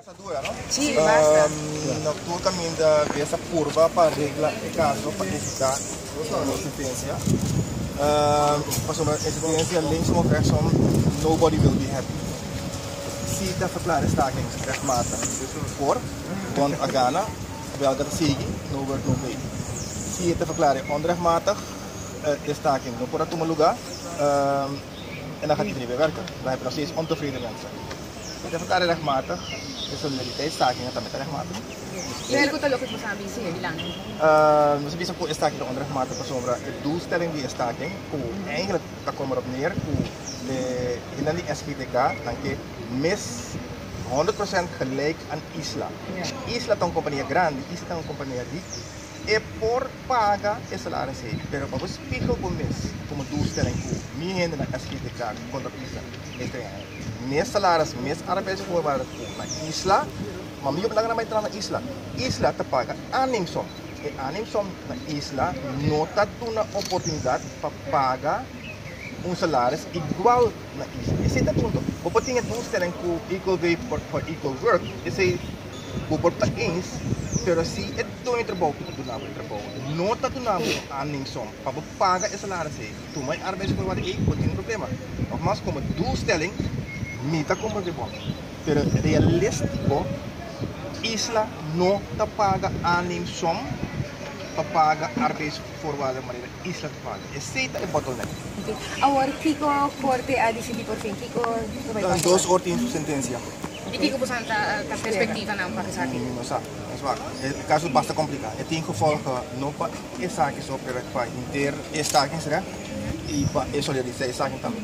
Casadura, no? Sí, basta. Na tur caminda bes a purba pa regla e caso pa evita un sentencia. Pasobra e sentencia linksom of rechtsom, nobody will be happy. Si ta verklaar e staking rechtmatig voor, bond a gana, welga ta sigui, no work no pay. Si e ta verklaar e onrechtmatig, e staking no por a tuma lugar, en dan gaat iedereen weer werken. Dan heb je nog steeds ontevreden mensen. E ta verklaar rechtmatig, e solidariteitsstakingen tambe ta rechtmatig. Pero ta loke boso a bisa dilanti? Nos a bisa ku e staking ta onrechtmatig pasobra e doelstelling di e staking ku eigenlijk ta kome erop neer ku e hendenan di SGTK nan ke mes 100% gelijk aan Isla. Isla ta un kompania grandi, Isla ta un kompania riku. E por paga e salaris ei, pero pa bo spiegel bo mes komo doelstelling ku mi hende na SGTK kontra Isla mester gana mes salaris, mes arbeidsvoorwaarden ku na Isla, ma mi yo laga nan bai traha na Isla. Isla ta paga aanneemsom. E aanneemsom na Isla no ta duna oportunidat pa paga un salaris igual na Isla. Esei ta e punto. Bo por tin e doelstelling ku equal pay for equal work, esei bo por ta eens, pero si e doño trabou ku ta duna bo e trabou no ta duna bo un aanneemsom pa bo paga e salaris ei, tuma e arbeidsvoorwaarden ei, bo tin un problema. Nogmaals, komo doelstelling mi ta komprende bo, pero realístiko Isla no ta paga aanneemsom pa paga arbeidsvoorwaarden manera Isla ta paga. Esei ta e bottleneck. Ok. Awor kiko korte a disidí por fin? Kiko lo bai pasa? 2 or tin su sentensia. I kiko boso ta perspektivanan pa esaki? Mi no sa. Es wak. E kaso basta kompliká. E tin gevolgen no pa esaki so, pero pa henter e stakingsrecht i pa e solidariteit staking tambe.